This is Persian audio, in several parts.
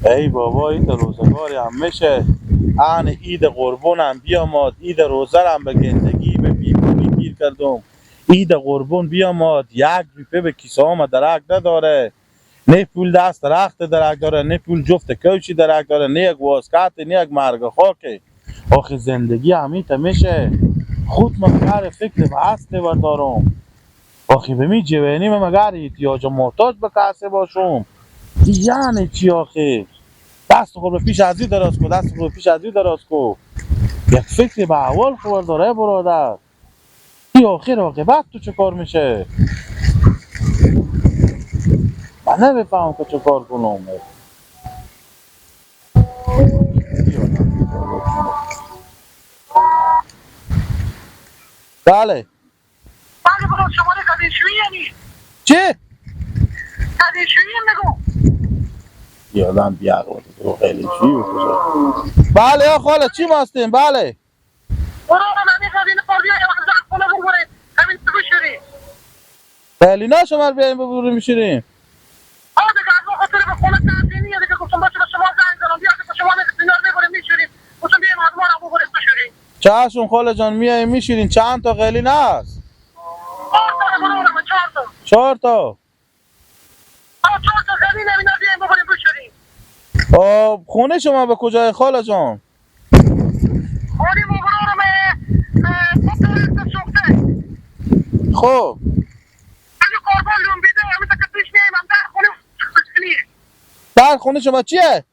ای بابا این روزگاری هم میشه. آن عید قربونم بیامد، عید روزرم به گندگی به بیپولی گیر کردم. عید قربون بیامد، یک روپه به کیسه هم درک نداره، نه پول دست درخت درک داره، نه پول جفت کوچی درک داره، نه یک واسکت، نه یک مرگ خاکه. آخه زندگی همیته میشه. خود من مگر فکر به اصل بردارم. آخه به می جوانی من مگر احتیاج و محتاج به کسی باشم؟ یعنی چی آخه؟ دست خود به پیش ازی دراز کو، دست خود به پیش ازی دراز کو. یک فکر به احوال خبر داره برادر. این آخر عاقبت تو چه کار میشه؟ من نمیفهمم که چه کار کنم. بله بله برو، شماره قدیشویی یعنی چی؟ قدیشویی میگم. یادم بیعقل تو خیلی چی بکشه. بله یا خاله چی ماستیم؟ بله برو من قدیم قربی یا زن خونه ببره همین تو بشوری. خیلی شما رو بیاییم ببریم میشوریم. آه دیگه از ما خاطر به خونه تعطیلیه دیگه، گفتم باشه به شما زنگ زدم بیا که شما میگید اینا رو میبریم میشوریم، گفتم بیایم از ما رو ببریم بشوریم. چشم خاله جان میاییم میشوریم. چند تا قلیل هست؟ 4 تا برو، 4 تا. 4 تا. آه 4 تا قلیل اینا بیایم ببریم بشوریم. آه خونه شما به کجای خاله جان؟ خونه ما برو سوخته. خب در خونه شما چیه؟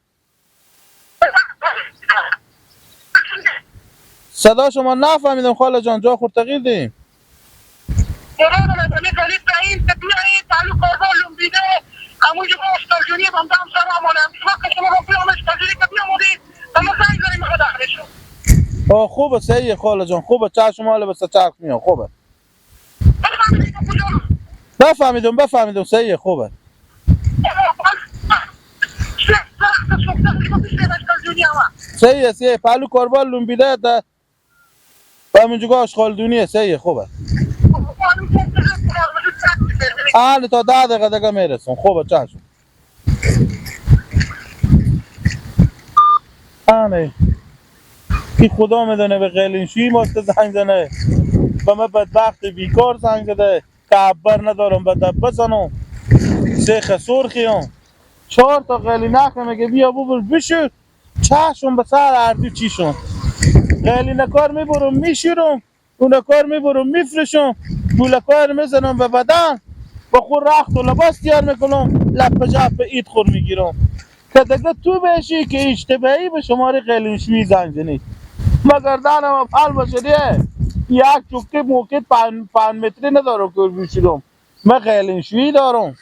صدا شما نفهمیدم خاله جان، جا خورد تغییر دیم. آه خوبه سیه خاله جان، خوبه. چه شما حالا به چرخ میان خوبه. بفهمیدم بفهمیدم سیه خوبه. سیه سیه پلو کاربال لومبیده ده و همینجوگاه آشغالدونیه. سیه خوبه. آن تا 10 دقیقه دیگه میرسم. خوبه چشم. آنه کی خدا میدونه به قلینشویی ماست زنگ زنه، به من بدبخت بیکار زنگ زده که عبر ندارم به دب بزنم سیخ سرخیم. 4 تا قلی نخه میگه بیا ببر بشور. چشم به سر اردو چیشون قلی نکار میبرم میشورم، اون کار میبرم میفروشم، پول کار میزنم به بدن، با خود رخت و لباس تیار میکنم، لپ جپ اید خور میگیرم که دیگه تو بشی که اشتباهی به شماره قلینشویی زنگ زنی. مگر دانم پل باشه دیگه یک چوکه موقع 5 متری ندارم که بشورم، من قلینشویی دارم.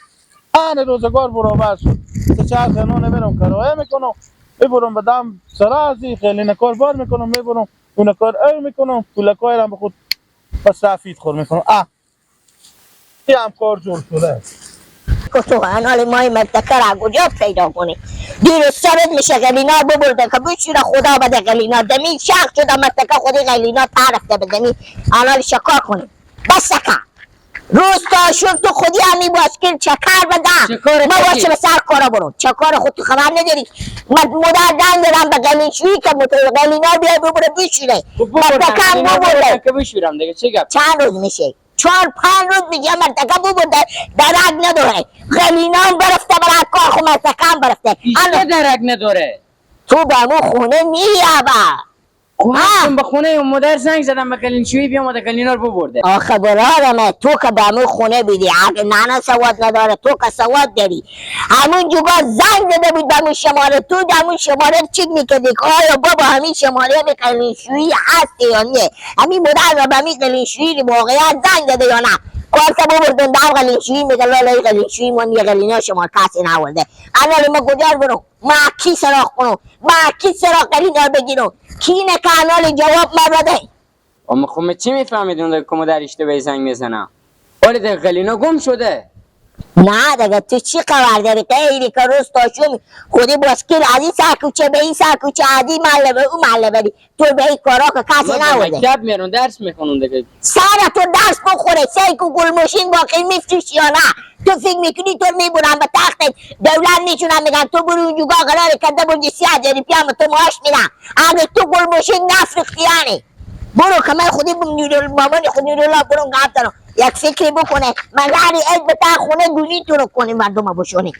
آن روزگار برابر شد. سه چهار خانه میرم کرایه میکنم، میبرم به دم سرازی خیلی نکار بار میکنم، میبرم اون کار او میکنم، پول کارم به خود مصرفید خور میکنم. اه این هم کار جور شده. تو انال مای مرتکه را کجا پیدا کنی؟ دیر سرد میشه قلینا ببرده که بشوره خدا بده قلینا دمی شخ شده مرتکه خودی قلینا تعرفته به دمی انال شکار کنی بس سکه روز تا شد تو خودی همی باسکل چکر بده ما باشه به سر کارا برو. چکار خود تو خبر نداری. من مدر دنگ دادم به قلینشویی که قلینا بیای ببره بشوره مرتکه هم ببرده. چند روز میشه؟ 4-5 روز میگه مرتکه ببرده درک نداره، قلینا هم برفته برای کار خو مرتکه هم برفته. ایشته درک نداره. تو به همون خونه میری خونه به خونه مادر زنگ زدم به قلینشویی بیام و قلینا رو ببرده. آخه برادرم تو که به همون خونه بیدی نه سواد نداره، تو که سواد داری. همون جوگا زنگ زده بود به همون شماره، تو به همون شماره چک میکردی که آیا بابا همین شماره به قلینشویی هست یا نه، همین مادر به همین قلینشویی واقعا زنگ زده یا نه. کارت ببردن دم قلینشویی میگه لالا این قلینشویی من یه قلینا شما کسی نورده. الان ما کجا برم؟ ما کی سراغ کنم؟ ما کی سراغ قلینا بگیرم؟ کی نه کانال جواب ما بده؟ اما خب چی میفهمیدون که مادر اشتباهی زنگ میزنه؟ ولی دیگه قلینا گم شده. نه دیگه تو چی خبر داری؟ خیلی که روز تا شوم خودی باسکیل از این سرکوچه به این سرکوچه، از این محله به اون محله بری. تو به این کارا که کسی نبوده. مکتب میرم درس میخونم دیگه. سر تو درس بخوره. سی کو گل ماشین باقی میفروشی یا نه؟ تو فکر میکنی تو میبرم به تخت دولت میشونم، میگن تو برو اونجا قرار کرده بودی 30,000 روپیه هم تو معاش میدم. اگه تو گل ماشین نفروختی یعنی برو که من خودی مامان خود نورالله برو قبل دارم یک فکری بکنه. من هر عید به تا خونه گونی تو رو کنی مردم بشونی.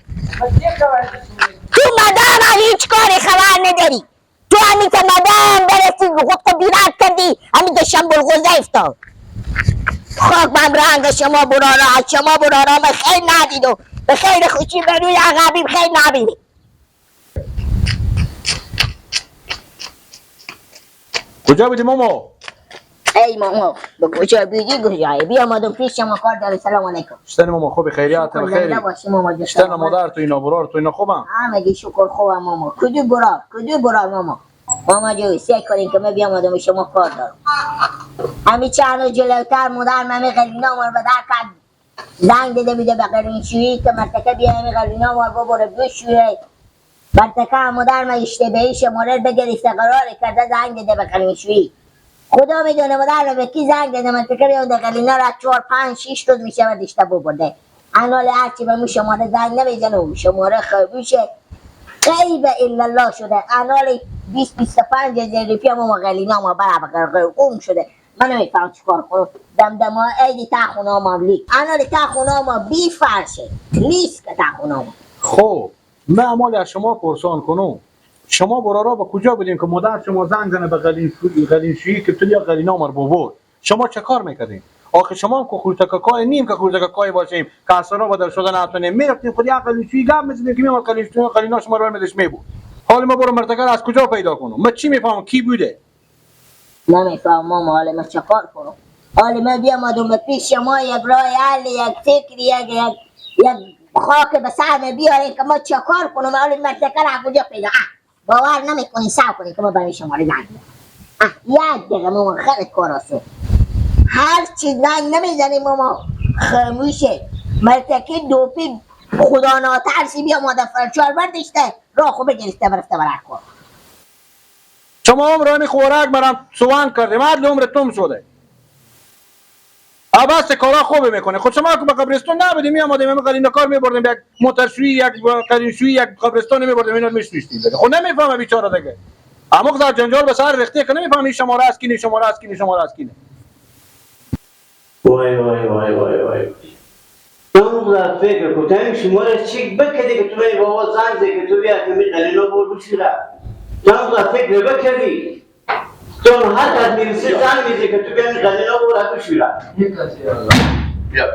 تو مدام هیچ کاری خبر نداری. تو همین که مدام برسی خود کو بیرد کردی، همین که شنبل غزه افتاد. خاک بم رنگ شما برارا، از شما برارا من خیر ندید و به خیر خوشی به روی عقبیم خیر نبینی. کجا بودی ماما؟ ای ماما به کجا بیدی کجایی؟ بیا مادم پیش شما کار داره. سلام علیکم. شتن ماما خوبی؟ خیریت خیری. شتن مادر تو اینا برار تو اینا خوبم؟ همگی شکر خوبم ماما. کدو برار؟ کدو برار ماما؟ ماما جو سعی کنین که من بیام آدم شما کار دارم. همین چند روز جلوتر مادر من قلینا مار به در کرد، زنگ داده میده به قلینشویی که مرتکه بیا همین قلینا مار ببره بشویه. مرتکه مادر من اشتباهی شماره بگرفته قرار کرده زنگ داده به قلینشویی. خدا میدونه مادر به کی زنگ داده. مرتکه بیا قلینا را 4 5 6 روز میشه و داشته ببرده. انال هرچی به مو شماره زنگ نمیزنه و شماره خاموشه. غیب الا الله شده. انال 20 25 هزار روپیه ما قلینا ما برای قوم شده. من نمیفهم چیکار کنم. دمدم ها عیدی تا خونه ما لی انال تا خونه ما بی فرشه لیست که تا خونه ما. خب من امال از شما پرسان کنم، شما برارا با کجا بودین که مادر شما زنگ زنه به قلینشویی که تو یا قلینا مار بابور؟ شما چه کار میکردین؟ آخه شما هم که خورتکاکای نیم که خورتکاکای باشیم که اصلا بدل شدن نتونیم میرفتیم خود یک قلینشویی گپ میزدیم که میومد قلینشویی قلینا شما رو برمیداشت میبود. حالا ما برو مرتکه از کجا پیدا کنم؟ من چی میفهمم کی بوده؟ نمیفهمم ماما حالا من چه کار کنم؟ حالا من بیام آدم پیش شما یک راه حل، یک فکر، یک یک یک خاک به سر بیارین که ما چه کار کنم؟ حالا مرتکه رو از کجا پیدا؟ باور نمیکنی صبر کنی که ما برای شما رو زنگ بزنم. یک دقیقه ماما خیلی کار آسون. هر چی زنگ نمیزنی ماما خاموشه. مرتکه دوپی خدا ناترسی بیا مادر فرچار برداشته راه خوب گرفته برفته برای کار. شما عمر خوراک برام سوان کردیم، عدل عمر تم شده. عباس کارا خوبه میکنه. خود شما که به قبرستون نبودیم میامدیم همین قلینا کار میبردیم، یک موترشویی یک قلینشویی یک قبرستان میبردیم اینا میشوشتیم دیگه. خب نمیفهمه بیچاره دیگه. اما در جنجال به سر ریخته که نمیفهمه این شماره از کینه شماره از کینه شماره از کینه. وای وای وای وای وای. اون فکر کن شماره چک بکردی که تو به بابا زنگ زدی که تو بیا که می قلینا بر بشوره. تو فکر بکردی تو هر کس میرسه زنگ میزنه که تو بیا می قلینا بر بشوره. بیا.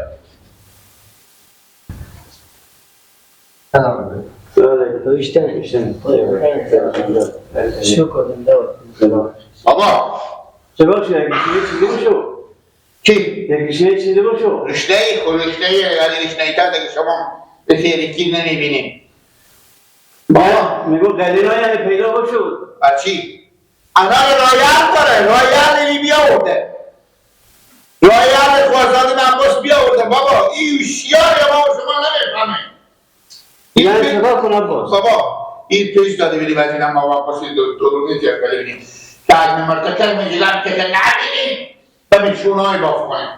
سلام علیکم. شکر بابا چرا شو یک چیزی شو کی؟ یک چیزی باشو رشته ای خب رشته ای یعنی رشته ای تا دیگه شما به فیریکی نمیبینیم. بابا میگو قلینا یعنی پیدا باشو. چی؟ انار رایال داره، رایال لی بیاورده، رایال خوازاد عباس بیاورده. بابا این شیار ما شما نمیفهمه. یعنی چیکار کنم باز؟ بابا این پیش داده بیدیم از اینم ما واپس دو رو نیت ببینیم که از مرتکب میگیرم که نبینیم و میشونای باف کنیم.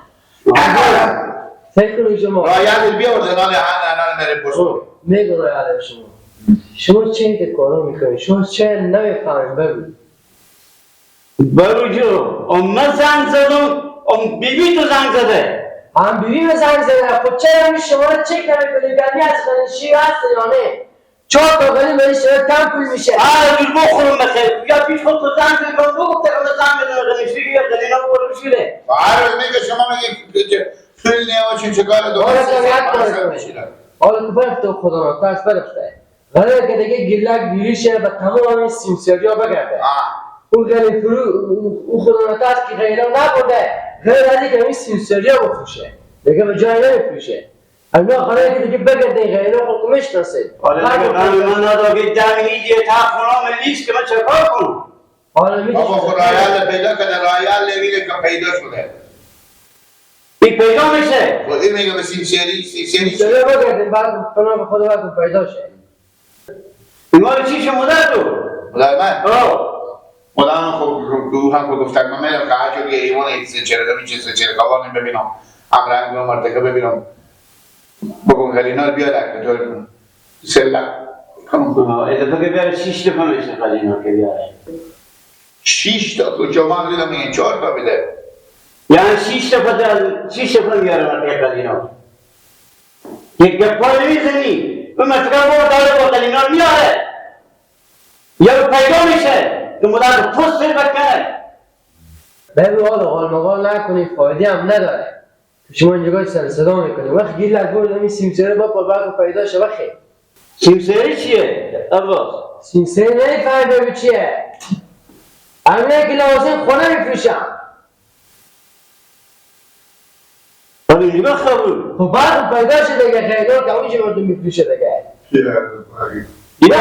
فکر شما رایال بیاورده نال هن نال میره پست. میگو رایال شما شما چه کارو میکنی؟ شما چه نمیفهمید بگو. برو جو اون زنگ زدم، اون بیبی تو زنگ زده. هم بیبی به زنگ زده. خب چرا می شما رو چک نمیکنی؟ گرمی از قلینشویی هست یا نه؟ 4 تا قلین برای شما کم پول میشه. آره دور بخورم بخیر. یا پیش خود تو زنگ زدی بگو گفته که من زنگ بزنم قلینشویی یا قلینا برو بشوره. هر میگه شما میگه پول نیه چه کار دو. حالا که برفته خدا را ترس برفته. قراره که دیگه گیلک بیریشه و تمام این سیمسیاری ها بگرده. اون غیر فرو او خدا را ترس که غیره نبرده، غیر از اینکه این سیمسیاری ها بفروشه دیگه به جای نمیفروشه. اینا قراره که دیگه بگرده غیره خود میشناسه. حالا دیگه من نداره که دم هیچ تا خونام نیست که من چه کار کنم. حالا میگه بابا خب رایال پیدا کرده، رایال نمیره که پیدا شده. این پیدا میشه. خب این میگه به سیمسیری سیمسیری سیمسری بگردیم بعد پناه به خدا بعد پیدا شه. این مال چی شما مادر تو؟ مادر من؟ آه. مادر من خب او هم گفتم من میرم که هر جور یه ایوان سه چهل می چه سه چهل کاوان ببینم. امرنگ و مرتکه ببینم. بگم غلینا رو بیاره که تو سلک. این دفعه که بیاره 6 تا میشه غلینا که بیاره. 6 تا کجا من دیدم این 4 تا بده. یعنی 6 تا بدل 6 تا میاره مرتکه غلینا. یک گپا نمیزنی. به مرتکه برو داره با غلینا میاره. یا پیدا میشه که مدار پست بکنه. ببین حالا قال مقال نکنی فایده هم نداره. شما اینجا سر صدا میکنی وقت گیر لگور نمی سیمسره با پا برق پیدا شه وقتی سیمسره چیه؟ عباس سیمسره نمیفهمی بگو چیه؟ همینه که لوازم خونه میفروشم. ولی نگاه خبر خب برق پیدا شه دیگه خیلی که اونجا مردم میفروشه دیگه. دیگه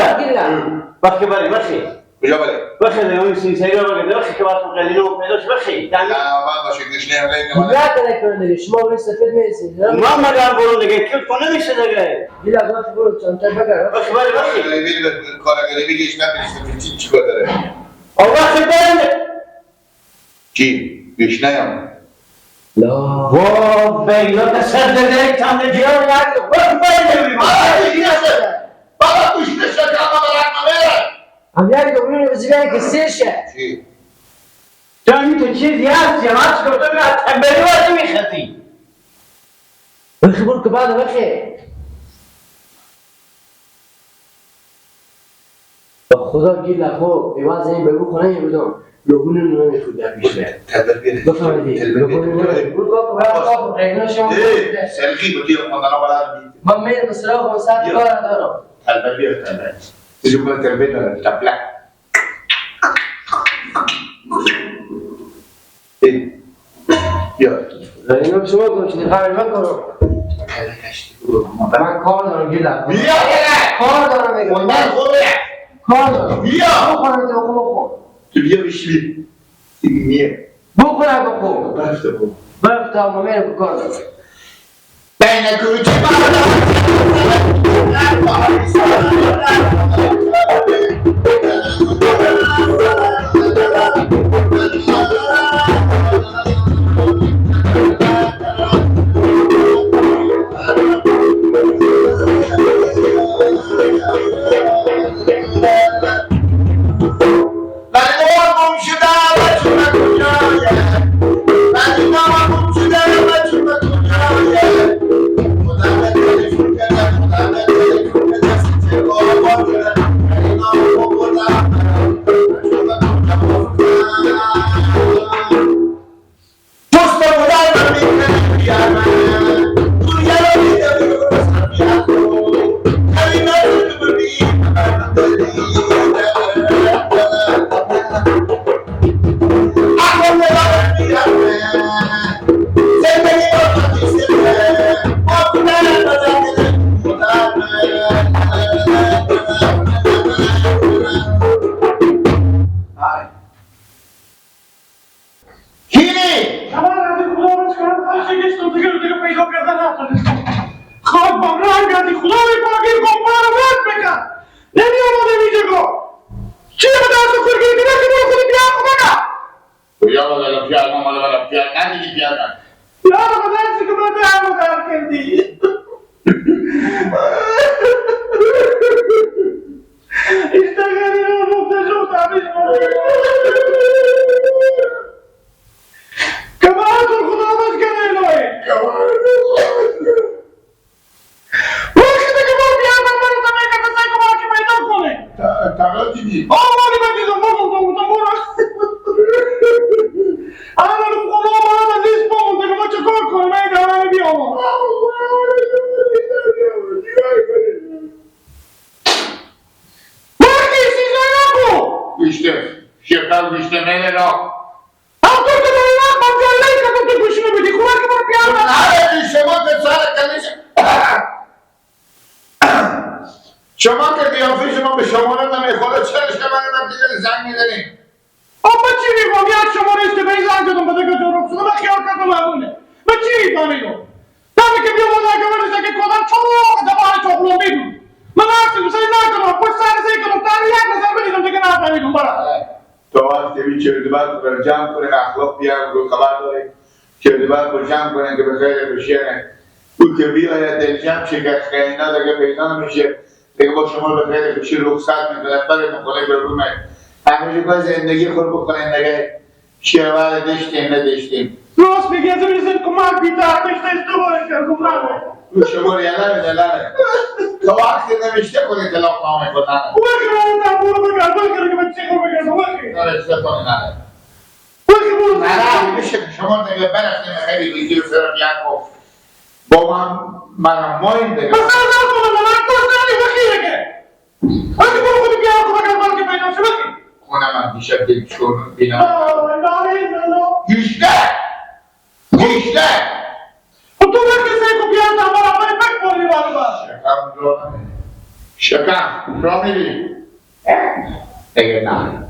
وقتی بری وقتی کجا بری؟ وقتی اون سیمسره رو بگه وقتی که بعد قلینا پیدا شه وقتی نه من باشه گوش نمیدم. نه کنه دیگه شما روی سفید میرسید. ما مگر برو دیگه کیل کنه میشه دیگه. دیگه وقتی برو چند تا بگر. وقتی بری وقتی کارگری بگیش نمیرسه چی چیکار داره؟ وقتی بری چی؟ گوش نیم. لا وا بیلا تسد دیگه تام دیگه وقتی بری بابا گوش نشه که اما برم. هم یک دومی رو بزنی که سه شه. چی؟ جانی تو چیزی هست یا من چیکار کنم؟ تنبلی واسه میختی. وقتی برو که بعد وقتی با خدا گیر لخو ایواز این بگو خونه بودم لبون رو نمیخورد در بیشتر. بفهمیدی؟ برو که بعد شما. سرخی بودی خواندن بلد. من میرم سراغ و سر کار دارم. تلبل بیار تلبل. تجيب لنا تربية تبلع. ايه يلا اینا شما گوشتی خبر نکنم. من کار دارم گیلم. بیا کار دارم میگم. من خوبه. کار دارم. بیا بخورم تو بخور. تو بیا بشی. میه. بخورم بخور. برفته بخور. برفته اما میرم کار دارم. بین کوچه شما که قیافه شما به شما نمیخوره چرا شما من دیگه زنگ میزنیم؟ آقا چی میگم؟ یک شما رو اشتباهی زنگ زدم بده که جرم شده من خیال کردم معموله. من چی میفهمیدم؟ دمی که بیا مادر که ورشه که کدام چوق زبان چوقلو میدون. من هرچی دوست نکنم پشت سر سه کنم تا یک نظر بدیدم دیگه نفهمیدم برا. تا وقتی بی چرت برق رو جمع کنیم اخلاق بیارم رو خبر داریم چرت برق رو جمع کنیم که به خیر بشینه او که بیاید دل جمع شه که خینا دیگه پیدا نمیشه دیگه با شما به خیر خوشی رخصت میکنه برای مخاله برومه همیشه باید زندگی خود بکنیم دیگه شیرور داشتیم نداشتیم. راست میگی از این زن کمک بیتر بشته اشتباه کردم نه. شما رو یلمه دلمه تا وقتی نوشته کنی طلاق نامه کنن وقتی من برو بگرد وقتی که من چی خور بگردم وقتی نوشته کنی نه وقتی برو نه میشه که شما دیگه برفتیم خیلی بیگی و سرم یک با من منم مایم دیگه بس نکنم من کشتنی وقتی که وقتی برو خودی بیا خود بگرد بلکه پیدا شه وقتی خونه من دیشب دل چون بینم لا 18 18 تو وقتی سه کو بیا تا برا من پک پولی والا باش شکم رو شکم رو میری دیگه نه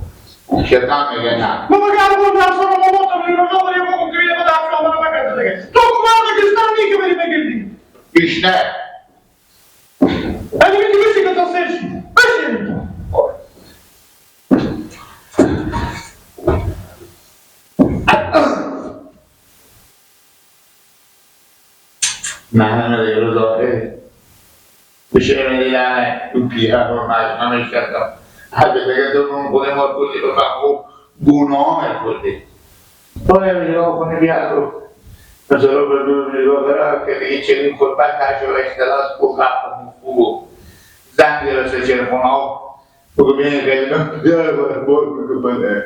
شکم میگه نه ما بگرد برو در سر ما تو رو رو بری بگم که بیا در سر ما بگرد دیگه تو کمال کشتن نی که بری بگردی 18 اگه میگی بشی که تو سرشی بشی نه نه دیگه روز آخه بشه میلی نه اون پیه رو مجمع کردم حتی بگه تو اون خود ما کلی رو خوب گناه کلی باید نگاه کنی بیا رو مثلا به دور نگاه داره که دیگه چنین خود بعد تجربه اختلاس خوب خوب زنگ گرفته چه خونه ها بگو بیاین قلینا بیاره باید بگو بله.